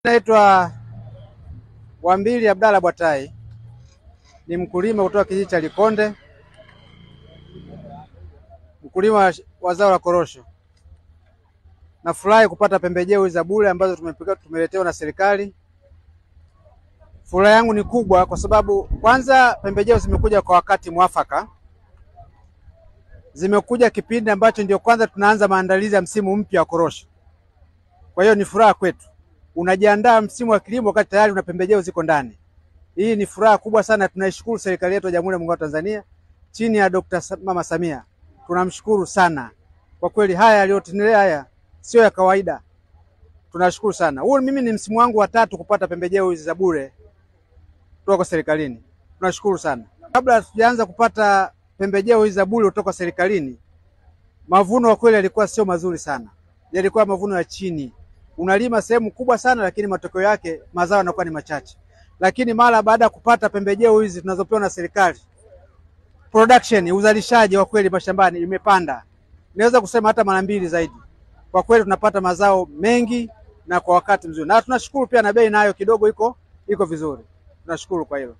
Naitwa Wambili Abdalla Bwatai, ni mkulima kutoka kijiji cha Likonde, mkulima wa zao la korosho. Nafurahi kupata pembejeo za bure ambazo tumeletewa na serikali. Furaha yangu ni kubwa kwa sababu kwanza pembejeo zimekuja kwa wakati mwafaka, zimekuja kipindi ambacho ndio kwanza tunaanza maandalizi ya msimu mpya wa korosho. Kwa hiyo ni furaha kwetu, unajiandaa msimu wa kilimo wakati tayari una pembejeo ziko ndani. Hii ni furaha kubwa sana, tunaishukuru serikali yetu ya Jamhuri ya Muungano wa Tanzania chini ya Dr. Mama Samia. Tunamshukuru sana kwa kweli, haya yaliyotendelea haya sio ya kawaida, tunashukuru sana. Huu mimi ni msimu wangu wa tatu kupata pembejeo hizi za bure kutoka kwa serikalini, tunashukuru sana. Kabla hatujaanza kupata pembejeo hizi za bure kutoka serikalini, mavuno kwa kweli yalikuwa sio mazuri sana, yalikuwa mavuno ya chini. Unalima sehemu kubwa sana, lakini matokeo yake mazao yanakuwa ni machache. Lakini mara baada ya kupata pembejeo hizi tunazopewa na serikali, production, uzalishaji wa kweli mashambani imepanda, naweza kusema hata mara mbili zaidi. Kwa kweli tunapata mazao mengi na kwa wakati mzuri, na tunashukuru pia na bei nayo kidogo iko vizuri, tunashukuru kwa hilo.